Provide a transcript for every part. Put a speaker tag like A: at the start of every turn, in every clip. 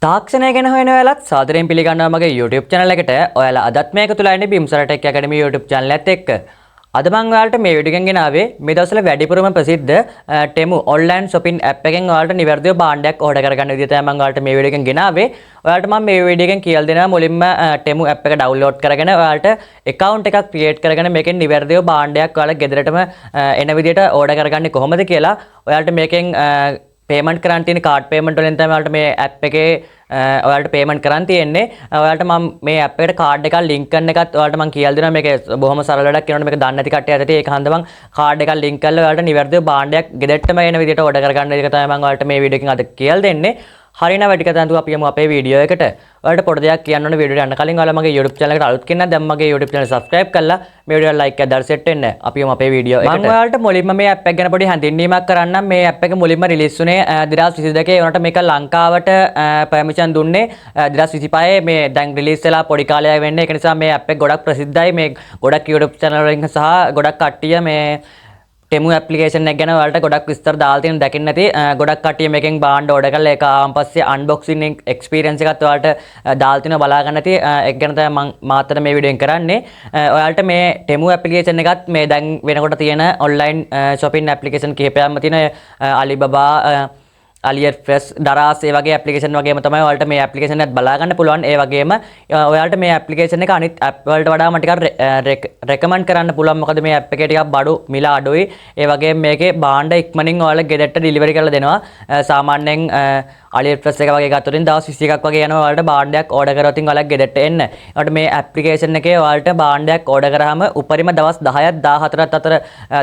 A: තාක්ෂණය ගැන හොයන ඔයාලත් සාදරයෙන් පිළිගන්නවා මගේ YouTube channel එකට. ඔයාලා අදත් මේ එකතු වෙලා ඉන්නේ බිම්සර Tech Academy YouTube channel එකත් එක්ක. අද මම ඔයාලට මේ වීඩියෝ එකෙන් ගෙනාවේ මේ දවස්වල වැඩිපුරම ප්‍රසිද්ධ Temu online shopping app එකෙන් ඔයාලට නිවැරදිව භාණ්ඩයක් ඕඩර් කරගන්න විදිය තමයි මම ඔයාලට මේ වීඩියෝ එකෙන් ගෙනාවේ. ඔයාලට මම මේ වීඩියෝ එකෙන් කියලා දෙනවා මුලින්ම Temu app එක ඩවුන්ලෝඩ් කරගෙන ඔයාලට account එකක් ක්‍රියේට් කරගෙන මේකෙන් නිවැරදිව භාණ්ඩයක් ඔයාලා ගෙදරටම එන විදියට ඕඩර් කරගන්නේ කොහොමද කියලා. ඔයාලට මේකෙන් පේමන්ට් කරන්න තියෙන කාඩ් පේමන්ට් වලින් තමයි ඔයාලට මේ ඇප් එකේ ඔයාලට පේමන්ට් කරන්න තියෙන්නේ. ඔයාලට මම මේ ඇප් එකට කාඩ් එකක් ලින්ක් කරන එකත් ඔයාලට මම කියලා දෙනවා. මේක බොහොම සරල වැඩක් කියනවනේ, මේක දන්නේ නැති කට්ටිය අතට ඒක හන්ද මම කාඩ් එකක් ලින්ක් කරලා ඔයාලට නිවැරදිව භාණ්ඩයක් ගෙදරටම එන විදිහට ඕඩර් කරගන්න එක තමයි මම ඔයාලට මේ වීඩියෝ එකෙන් අද කියලා දෙන්නේ. හරිනම් වැඩි කතා නැතුව අපි යමු අපේ වීඩියෝ එකට. ඔයාලට පොඩි දෙයක් කියන්න ඕනේ වීඩියෝට යන්න කලින් ඔයාලා මගේ YouTube channel එකට අලුත් කෙනා දැන් මගේ YouTube channel subscribe කරලා මේ වීඩියෝ එකට like එකක් දාලා සෙට් වෙන්න. අපි යමු අපේ වීඩියෝ එකට. මම ඔයාලට මුලින්ම මේ ඇප් එක ගැන පොඩි හැඳින්වීමක් කරන්නම්. මේ ඇප් එක මුලින්ම රිලීස් වුණේ 2022 . ඒ වුණාට මේක ලංකාවට පර්මිෂන් දුන්නේ 2025. මේ දැන් රිලීස් වෙලා පොඩි කාලයක් වෙන්නේ. ඒක නිසා මේ ඇප් එක ගොඩක් ප්‍රසිද්ධයි. මේ ගොඩක් YouTube channel වලින් සහ ගොඩක් කට්ටිය මේ ටෙමු ඇප්ලිකේෂන් එක ගැන ඔයාලට ගොඩක් විස්තර දාලා තියෙන දකින්න ඇති. ගොඩක් කට්ටිය මේකෙන් භාණ්ඩ ඕඩර් කරලා ඒක ආවන් පස්සේ අන්බොක්සින් එක්ස්පීරියන්ස් එකත් ඔයාලට දාලා තියෙනවා බලා ගන්න ඇති. ඒක ගැන තමයි මම මාතර මේ වීඩියෝ එකෙන් කරන්නේ. ඔයාලට මේ ටෙමු ඇප්ලිකේෂන් එකත් මේ දැන් වෙනකොට තියෙන ඔන්ලයින් shopping application කිහිපයක්ම තියෙන Alibaba, AliExpress, Daraz ඒ වගේ ඇප්ලිකේෂන් වගේම තමයි ඔයාලට මේ ඇප්ලිකේෂන් එකත් බලා ගන්න පුළුවන්. ඒ වගේම ඔයාලට මේ ඇප්ලිකේෂන් එක අනිත් ඇප් වලට වඩා මම ටිකක් රෙකමන්ඩ් කරන්න පුළුවන්. මොකද මේ ඇප් එකේ ටිකක් බඩු මිල අඩුයි. ඒ වගේම මේකේ භාණ්ඩ ඉක්මනින් ඔයාලා ගෙදරට ඩෙලිවරි කරලා දෙනවා. සාමාන්‍යයෙන් AliExpress එක වගේ ගත්තොත් දවස් 21ක් වගේ යනවා ඔයාලට භාණ්ඩයක් ඕඩර් කරොත් ඔයාලා ගෙදරට එන්න. ඒකට මේ ඇප්ලිකේෂන් එකේ ඔයාලට භාණ්ඩයක් ඕඩර් කරාම උපරිම දවස් 10ක් 14ක් අතර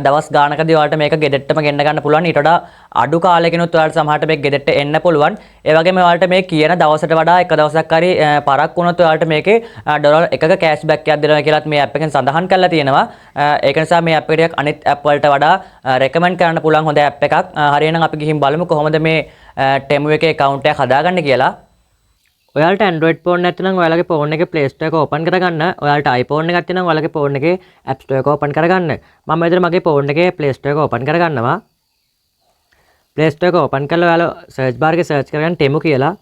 A: දවස් ගානකදී ඔයාලට මේක ගෙදරටම ගෙන්න ගන්න පුළුවන්. ඊට වඩා අඩු කාලයකිනුත් ඔයාලට සමහරට මේක ගෙදරට එන්න පුළුවන්. ඒ වගේම ඔයාලට මේ කියන දවසට වඩා එක දවසක් හරි පරක් වුණොත් ඔයාලට මේකේ ඩොලර් එකක කෑෂ් බෑක් එකක් දෙනවා කියලාත් මේ ඇප් එකෙන් සඳහන් කරලා තියෙනවා. ඒක නිසා මේ ඇප් එක ටිකක් අනිත් ඇප් වලට වඩා රෙකමන්ඩ් කරන්න පුළුවන් හොඳ ඇප් එකක්. හරි එහෙනම් අපි ගිහින් බලමු කොහොමද මේ ටෙමු එකේ account එකක් හදාගන්න කියලා. ඔයාලට Android phone එකක් තියෙනම් ඔයාලගේ ෆෝන් එකේ Play Store එක ඕපන් කරගන්න. ඔයාලට iPhone එකක් තියෙනම් ඔයාලගේ ෆෝන් එකේ App Store එක ඕපන් කරගන්න. මම මෙතන මගේ ෆෝන් එකේ Play Store එක ඕපන් කරගන්නවා. Play Store එක ඕපන් කරලා ඔයාලා සර්ච් බාර් එකේ සර්ච් කරගන්න Temu කියලා.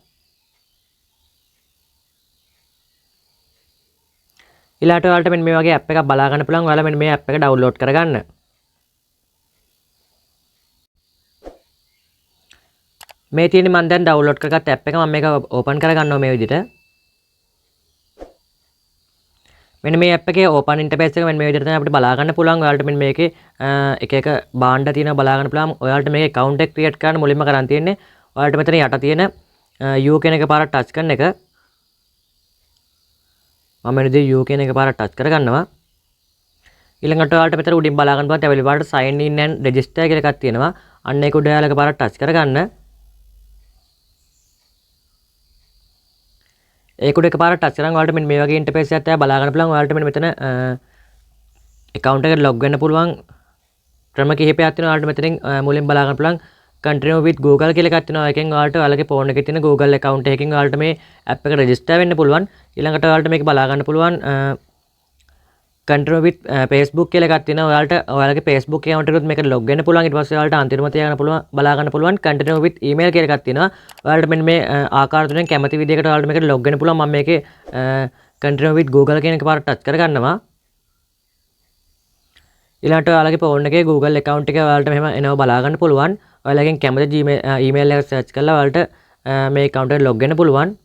A: ඊළඟට ඔයාලට මෙන්න මේ වගේ ඇප් එකක් බලා ගන්න පුළුවන්. ඔයාලා මෙන්න මේ ඇප් එක ඩවුන්ලෝඩ් කරගන්න. මේ තියෙන්නේ මම දැන් ඩවුන්ලෝඩ් කරගත්ත ඇප් එක. මම මේක ඕපන් කරගන්නවා මේ විදිහට. මෙන්න මේ ඇප් එකේ ඕපන් ඉන්ටර්ෆේස් එක මෙන්න මේ විදිහට තමයි අපිට බලා ගන්න පුළුවන්. ඔයාලට මෙන්න මේකේ එක එක භාණ්ඩ තියෙනවා බලා ගන්න පුළුවන්. ඔයාලට මේකේ account එක ක්‍රියේට් කරන්න මුලින්ම කරන් තියෙන්නේ ඔයාලට මෙතන යට තියෙන U කියන එක පාරක් ටච් කරන එක. මම මෙන්න මේ U කියන එක පාරක් ටච් කරගන්නවා. ඊළඟට ඔයාලට මෙතන උඩින් බලා ගන්න පුළුවන් තැඹිලි පාට sign in and register කියලා එකක් තියෙනවා. අන්න ඒක උඩ ඔයාලා එක පාරක් ටච් කරගන්න. ඒක උඩ එකපාරක් ටච් කරන් ඔයාලට මෙන්න මේ වගේ ඉන්ටර්ෆේස් එකක් තමයි බලා ගන්න පුළුවන්. ඔයාලට මෙන්න මෙතන account එකට ලොග් වෙන්න පුළුවන් ක්‍රම කිහිපයක් තියෙනවා. ඔයාලට මෙතනින් මුලින් බලා ගන්න පුළුවන් continue with Google කියලා එකක් තියෙනවා. ඒකෙන් ඔයාලට ඔයාලගේ ෆෝන් එකේ තියෙන Google account එකකින් ඔයාලට මේ ඇප් එක රෙජිස්ටර් වෙන්න පුළුවන්. ඊළඟට ඔයාලට මේක බලා ගන්න පුළුවන් continue with Facebook කියලා එකක් තියෙනවා. ඔයාලට ඔයාලගේ Facebook account එකටත් මේකට ලොග් වෙන්න පුළුවන්. ඊට පස්සේ ඔයාලට අන්තිමට තියාගන්න පුළුවන් බලා ගන්න පුළුවන් continue with email කියලා එකක් තියෙනවා. ඔයාලට මෙන්න මේ ආකාර තුනෙන් කැමති විදිහකට ඔයාලට මේකට ලොග් වෙන්න පුළුවන්. මම මේකේ continue with Google කියන එක පාරක් ටච් කරගන්නවා. ඊළඟට ඔයාලගේ ෆෝන් එකේ Google account එක ඔයාලට මෙහෙම එනවා බලා ගන්න පුළුවන්. ඔයාලගෙන් කැමති Gmail email එක සර්ච් කරලා ඔයාලට මේ account එකට ලොග් වෙන්න පුළුවන්.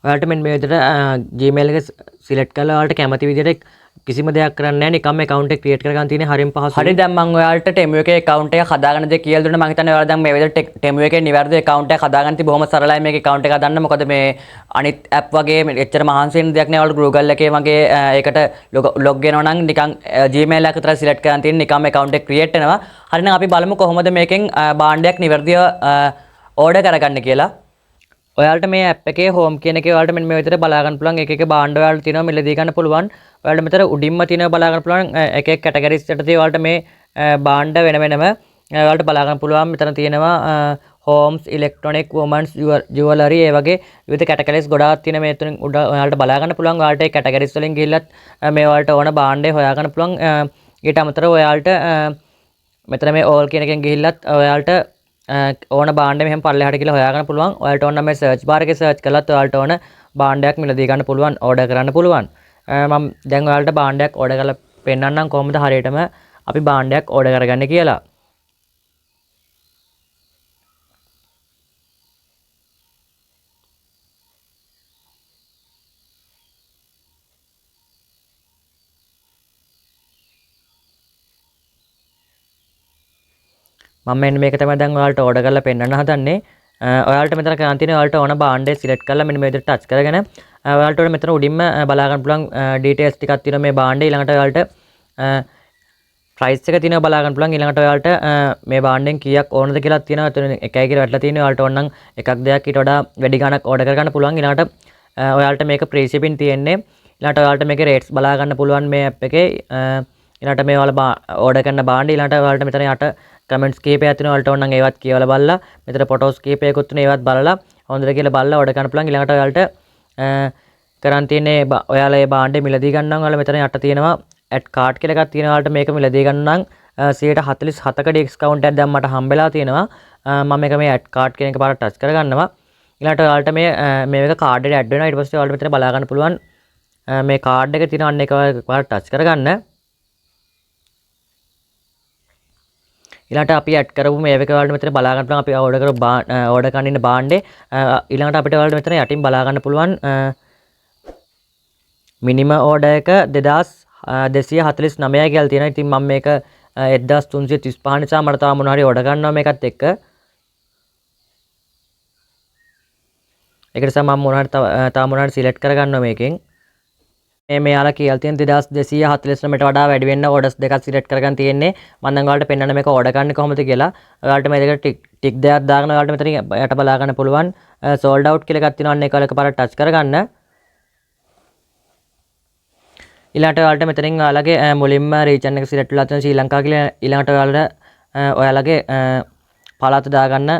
A: ඔයාලට මෙන්න මේ විදිහට Gmail එක සිලෙක්ට් කරලා ඔයාලට කැමති විදිහට කිසිම දෙයක් කරන්න නැහැ. නිකම්ම account එක ක්‍රියේට් කරගන්න තියෙන්නේ හරිම පහසුයි. හරි දැන් මම ඔයාලට Temu එකේ account එක හදාගන්න දේ කියලා දුන්නා. මම හිතන්නේ ඔයාලා දැන් මේ විදිහට Temu එකේ නිවැරදි account එක හදාගන්න තියෙ බොහොම සරලයි මේක account එක හදන්න. මොකද මේ අනිත් app වගේ මේ එච්චර මහන්සි වෙන දෙයක් නෑ. ඔයාලට Google එකේ වගේ ඒකට ලොග් වෙනවා නම් නිකන් Gmail එක විතරයි සිලෙක්ට් කරන් තියෙන්නේ. නිකම්ම account එක ක්‍රියේට් වෙනවා. හරි නම් අපි බලමු කොහොමද මේකෙන් භාණ්ඩයක් නිවැරදිව ඕඩර් කරගන්න කියලා. ඔයාලට මේ ඇප් එකේ හෝම් කියන එකේ ඔයාලට මෙන්න මේ විදිහට බලා ගන්න පුළුවන්. එක එක භාණ්ඩ ඔයාලට තියෙනවා මිලදී ගන්න පුළුවන්. ඔයාලට මෙතන උඩින්ම තියෙනවා බලා ගන්න පුළුවන් එක එක කැටගරිස් යටතේ ඔයාලට මේ භාණ්ඩ වෙන වෙනම ඔයාලට බලා ගන්න පුළුවන්. මෙතන තියෙනවා හෝම්ස්, ඉලෙක්ට්‍රොනික, වුමන්ස්, ජුවලරි ඒ වගේ විවිධ කැටගරිස් ගොඩාක් තියෙන මේ තුنين උඩ ඔයාලට බලා ගන්න පුළුවන්. ඔයාලට ඒ කැටගරිස් වලින් ගිහිල්ලත් මේ ඔයාලට ඕන භාණ්ඩය හොයා ගන්න පුළුවන්. ඊට අමතරව ඔයාලට මෙතන මේ ඕල් කියන එකෙන් ගිහිල්ලත් ඔයාලට ඕන භාණ්ඩ මෙහෙම පල්ලෙහාට ගිහලා හොයාගන්න පුළුවන්. ඔයාලට ඕන නම් මේ සර්ච් බාර් එකේ සර්ච් කළත් ඔයාලට ඕන භාණ්ඩයක් මිලදී ගන්න පුළුවන්, ඕඩර් කරන්න පුළුවන්. මම දැන් ඔයාලට භාණ්ඩයක් ඕඩර් කරලා පෙන්නන්නම් කොහොමද හරියටම අපි භාණ්ඩයක් ඕඩර් කරගන්නේ කියලා. මම මෙන්න මේක තමයි දැන් ඔයාලට ඕඩර් කරලා පෙන්නන්න හදන්නේ. ඔයාලට මෙතන කරන් තියෙන්නේ ඔයාලට ඕන භාණ්ඩය සිලෙක්ට් කරලා මෙන්න මේ විදිහට ටච් කරගෙන ඔයාලට ඕන මෙතන උඩින්ම බලා ගන්න පුළුවන් ඩීටේල්ස් ටිකක් තියෙනවා මේ භාණ්ඩේ. ඊළඟට ඔයාලට ප්‍රයිස් එක තියෙනවා බලා ගන්න පුළුවන්. ඊළඟට ඔයාලට මේ භාණ්ඩෙන් කීයක් ඕනද කියලා තියෙනවා. එතන එකයි කියලා වැටලා තියෙනවා. ඔයාලට ඕන නම් එකක් දෙයක් ඊට වඩා වැඩි ගාණක් ඕඩර් කරගන්න පුළුවන්. ඊළඟට ඔයාලට මේක ෆ්‍රී ෂිපින් තියෙන්නේ. ඊළඟට ඔයාලට මේකේ රේට්ස් බලා ගන්න පුළුවන් මේ ඇප් එකේ. ඊළඟට මේ ඔයාලා ඕඩර් කරන භාණ්ඩ ඊළඟට ඔයාලට මෙතන යට කමෙන්ට්ස් කීපයක් තියෙනවා. ඔයාලට ඕන නම් ඒවත් කියවලා බලලා මෙතන ෆොටෝස් කීපයකුත් තියෙනවා. ඒවත් බලලා හොඳද කියලා බලලා ඕඩර් කරන්න පුළුවන්. ඊළඟට ඔයාලට කරන් තියෙන්නේ ඔයාලා මේ භාණ්ඩේ මිලදී ගන්න නම් ඔයාලා මෙතන යට තියෙනවා ඇඩ් කාට් කියලා එකක් තියෙනවා. ඔයාලට මේක මිලදී ගන්න නම් 147ක ඩිස්කවුන්ට් එකක් දැන් මට හම්බෙලා තියෙනවා. මම මේක මේ ඇඩ් කාට් කියන එක පාරක් ටච් කරගන්නවා. ඊළඟට ඔයාලට මේ එක කාඩ් එකට ඇඩ් වෙනවා. ඊට පස්සේ ඔයාලට මෙතන බලා ගන්න පුළුවන් මේ කාඩ් එක තියෙනවා. අන්න ඒක පාරක් ටච් කරගන්න. ඊළඟට අපි ඇඩ් කරපු මේ එක ඔයාලට මෙතන බලා ගන්න පුළුවන්. අපි ඕඩර් කරපු ඕඩර් කරන්න ඉන්න භාණ්ඩේ. ඊළඟට අපිට ඔයාලට මෙතන යටින් බලා ගන්න පුළුවන් මිනිමම් ඕඩර් එක දෙදාස් දෙසිය හතලිස් නමයයි කියලා තියෙනවා. ඉතින් මම මේක 1335 නිසා මට තව මොනවා හරි ඕඩර් කරනවා මේකත් එක්ක. ඒක නිසා මම මොනවා හරි තව මොනවා හරි සිලෙක්ට් කරගන්නවා මේකෙන්. මෙයාලා කියලා තියෙන දෙදාස් දෙසිය හතලිස් නමයට වඩා වැඩි වෙන්න ඕඩර්ස් දෙකක් සිලෙක්ට් කරගන්න තියෙන්නේ. මම දැන් ඔයාලට පෙන්නන්න මේක ඕඩර් කරන්නේ කොහොමද කියලා. ඔයාලට මේ දෙකට ටික් දෙකක් දාගෙන ඔයාලට මෙතන යට බලා ගන්න පුළුවන්. සෝල්ඩ් අවුට් කියලා එකක් තියෙනවා. අන්න ඒක ඔයාලා එකපාරට ටච් කරගන්න. ඊළඟට ඔයාලට මෙතනින් ඔයාලගේ මුලින්ම රීජන් එක සිලෙක්ට් වෙලා තියෙන ශ්‍රී ලංකා කියලා. ඊළඟට ඔයාලගේ පළාත දාගන්න.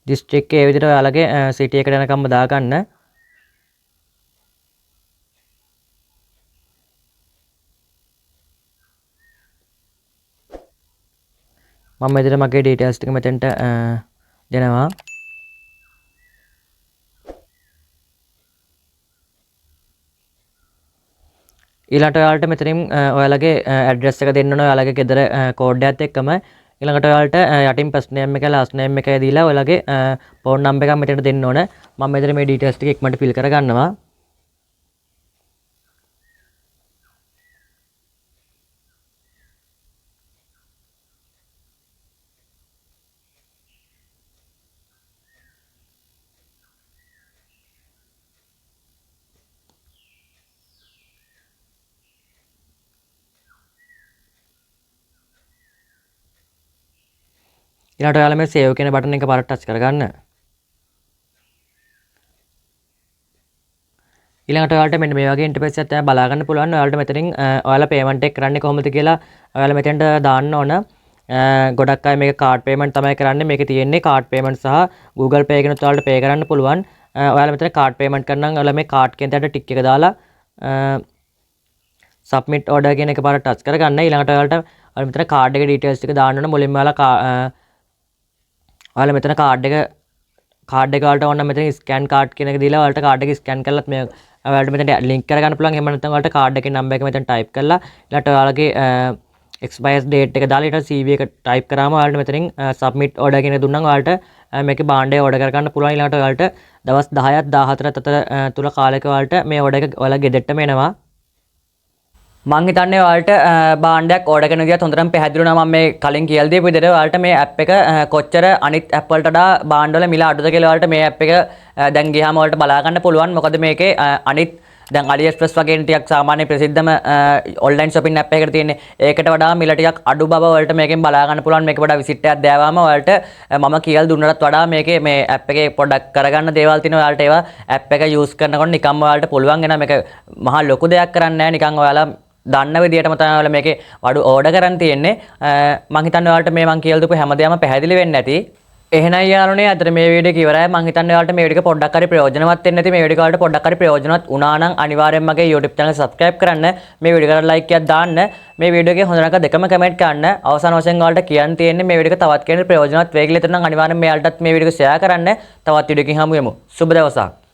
A: දිස්ත්‍රික්කය ඒ විදිහට ඔයාලගේ සිටි එකට යනකම්ම දාගන්න. මම මේ විදිහට මගේ ඩීටේල්ස් ටික මෙතෙන්ට දෙනවා. ඊළඟට ඔයාලට මෙතනින් ඔයාලගේ ඇඩ්‍රස් එක දෙන්න ඕන ඔයාලගේ ගෙදර කෝඩ් එකත් එක්කම. ඊළඟට ඔයාලට යටින් ෆස්ට් නේම් එක ලාස්ට් නේම් එක දීලා ඔයාලගේ ෆෝන් නම්බර් එකක් මෙතනට දෙන්න ඕන. මම මෙතන මේ ඩීටේල්ස් ටික ඉක්මනට ෆිල් කරගන්නවා. ඊළඟට ඔයාලා මේ සේව් කියන බටන් එක පාරක් ටච් කරගන්න. ඊළඟට ඔයාලට මෙන්න මේ වගේ ඉන්ටර්ෆේස් එකක් තමයි බලා ගන්න පුළුවන්. ඔයාලට මෙතනින් ඔයාලා පේමන්ට් එක කරන්නේ කොහොමද කියලා ඔයාලා මෙතෙන්ට දාන්න ඕන. ගොඩක් අය මේක කාඩ් පේමන්ට් තමයි කරන්නේ. මේකේ තියෙන්නේ කාඩ් පේමන්ට් සහ Google Pay එකෙනුත් ඔයාලට පේ කරන්න පුළුවන්. ඔයාලා මෙතන කාඩ් පේමන්ට් කරනවා නම් ඔයාලා මේ කාඩ් කියන තැනට ටික් එක දාලා සබ්මිට් ඕඩර් කියන එක පාරක් ටච් කරගන්න. ඊළඟට ඔයාලට ඔයාලා මෙතන කාඩ් එකේ ඩීටේල්ස් ටික දාන්න ඕන. මුලින්ම ඔයාලා මෙතන කාඩ් එක ඔයාලට ඕන නම් මෙතන ස්කෑන් කාඩ් කියන එක දීලා ඔයාලට කාඩ් එක ස්කෑන් කරලත් මේ ඔයාලට මෙතන ලින්ක් කරගන්න පුළුවන්. එහෙම නැත්නම් ඔයාලට කාඩ් එකේ නම්බර් එක මෙතන ටයිප් කරලා ඊළඟට ඔයාලගේ එක්ස්පයර් ඩේට් එක දාලා ඊට පස්සේ CV එක ටයිප් කරාම ඔයාලට මෙතනින් සබ්මිට් ඕඩර් කියන එක දුන්නා නම් ඔයාලට මේකේ භාණ්ඩය ඕඩර් කරගන්න පුළුවන්. ඊළඟට ඔයාලට දවස් 10ක් 14ක් අතර තුල කාලයක ඔයාලට මේ ඕඩර් එක ඔයාලා ගෙදරටම එනවා. මං හිතන්නේ ඔයාලට භාණ්ඩයක් ඕඩර් කරන විදියත් හොඳටම පැහැදිලි වුණා. මම මේ කලින් කියලා දීපු විදිහට ඔයාලට මේ ඇප් එක කොච්චර අනිත් ඇප් වලට වඩා භාණ්ඩවල මිල අඩුද කියලා ඔයාලට මේ ඇප් එක දැන් ගියාම ඔයාලට බලා ගන්න පුළුවන්. මොකද මේකේ අනිත් දැන් AliExpress වගේ ටිකක් සාමාන්‍ය ප්‍රසිද්ධම ඔන්ලයින් shopping app එකකට තියෙන්නේ. ඒකට වඩා මිල ටිකක් අඩු බව ඔයාලට මේකෙන් බලා ගන්න පුළුවන්. මේක වඩා විසිට් එකක් දෑවාම ඔයාලට මම කියලා දුන්නටත් වඩා මේකේ මේ ඇප් එකේ පොඩ්ඩක් කරගන්න දේවල් තියෙනවා. ඔයාලට ඒවා ඇප් එක යූස් කරනකොට නිකම්ම ඔයාලට පුළුවන් වෙනවා. මේක මහා ලොකු දෙයක් කරන්නේ නෑ. නිකන් ඔයාලා දන්න විදියටම තමයි ඔයාලා මේකේ වඩු ඕඩර් කරන් තියෙන්නේ. මං හිතන්නේ ඔයාලට මේ මං කියලා දීපු හැම දෙයක්ම පැහැදිලි වෙන්න ඇති. එහෙනම් යාළුවනේ, අදට මේ වීඩියෝ එක ඉවරයි. මං හිතන්නේ ඔයාලට මේ වීඩියෝ එක පොඩ්ඩක් හරි ප්‍රයෝජනවත් වෙන්න ඇති. මේ වීඩියෝ එක ඔයාලට පොඩ්ඩක් හරි ප්‍රයෝජනවත් වුණා නම් අනිවාර්යෙන්ම මගේ YouTube channel subscribe කරන්න. මේ වීඩියෝ එකට like එකක් දාන්න. මේ වීඩියෝ එකේ හොඳ නරක දෙකම කමෙන්ට් කරන්න. අවසාන වශයෙන් ඔයාලට කියන්න තියෙන්නේ මේ වීඩියෝ එක තවත් කෙනෙකුට ප්‍රයෝජනවත් වෙයි කියලා හිතනවා නම් අනිවාර්යෙන්ම මෙයාලටත් මේ වීඩියෝ එක ෂෙයා කරන්න. තවත් වීඩියෝ එකකින් හමු වෙමු. සුබ දවසක්.